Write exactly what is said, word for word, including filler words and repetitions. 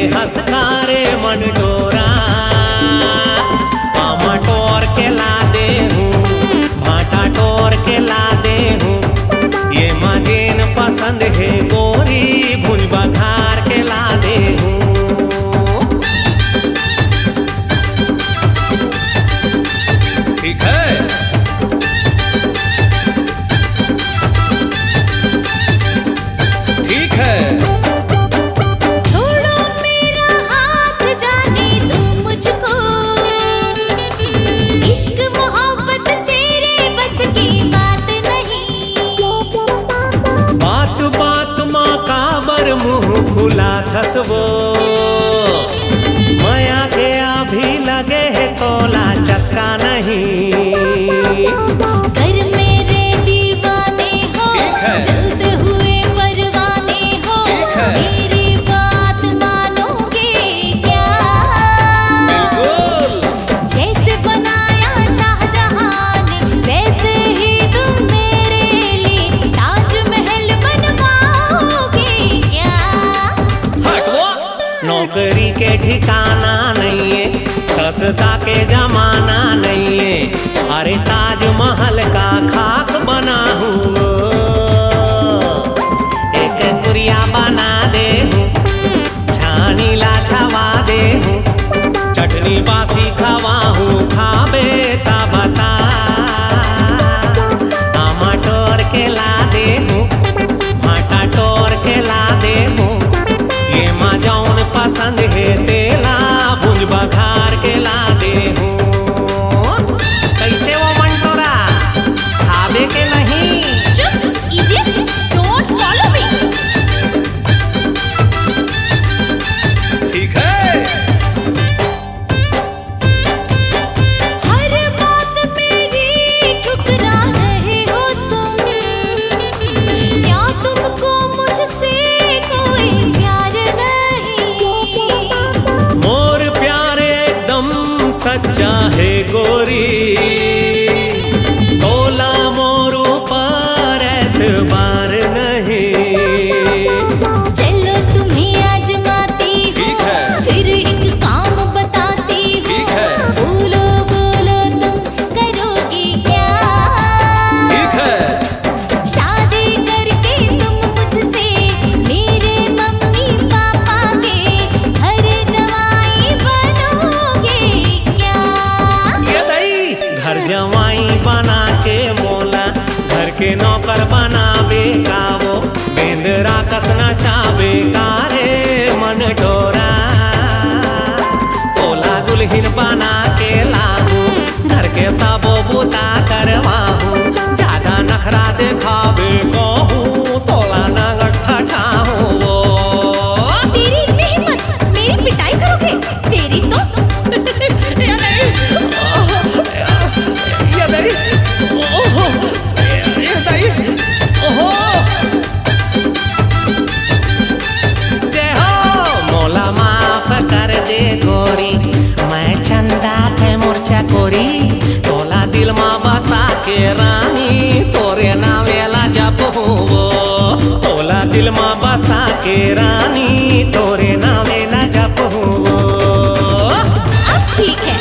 हंस का रे मन टोरा, आमा टोर के ला दे हूँ, भाटा टोर के ला दे हूँ, ये मा जेन पसंद हे गोरी, भुंज बघार के ला दे हूँ। ठीक है, ठीक है। छोड़ो मेरा हाथ, जाने दो मुझको। इश्क मोहब्बत तेरे बस की बात नहीं। बात बात मा काबर मुंह फुलाथस वो, मया के अभी लगे हे तोला चस्का नहीं। कर मेरे दीवाने हो, ठीक है। जलते हुए परवाने हो, ठीक है। मेरी बात मानोगे क्या? बिल्कुल। जैसे बनाया शाहजहां ने, वैसे ही तुम मेरे लिए ताजमहल बनवाओगे क्या? हट वो। नौकरी के ठिकाना नइये, सस्ता के जमाना नइये। अरे ताजमहल का खाक बनाहूँ, एक कुरिया बना दे हूँ, छानी ला छवा दे हूँ, चटनी बासी खवा हूँ, खाबे ता बता। आमा टोर के ला दे हूँ, भाटा टोर के ला दे हूँ, ये मा जौन पसंद हे तेला भुंज बघार के ला दे हूँ। कैसे वो मन टोरा, खाबे के नहीं? चुप, idiot, don't follow me। ठीक है। हर बात मेरी ठुकरा रहे हो तुम, क्या तुमको मुझसे कोई प्यार नहीं? मोर प्यार एकदम सच्चा हे गोरी, तोला मोर ऊपर एतबार नहीं। चलो तुम्हें आजमाती हूँ, ठीक है। फिर एक काम बताती हूँ, ठीक है। बोलो बोलो तुम करोगी क्या? ठीक है। शादी करके तुम मुझसे मेरे मम्मी पापा के घर जवाई बनोगे क्या? ये दई, घर जवाई बना के मोला घर के नौकर बनाबे का वो, बेंदरा कस नचाबे का रे मन टोरा। तोला दुल्हिन बना के लाहूँ, घर के सबो बूता करवाहूँ, ज्यादा नखरा देखाबे कहूँ, तोला नांगर ठठाहूँ वो। तेरी इतनी हिम्मत, मेरी पिटाई करोगे? तेरी तो। या नहीं, या नहीं, ओहो, या नहीं, ओहो। जय हो। मोला माफ कर दे गोरी, मैं चंदा ते मोर चकोरी, तोला दिल मा बसा के रानी, तोरे नावे ला जपहूँ वो, तोला दिल मा बसा के रानी, तोरे नावे ला जपहूँ वो। अब ठीक है,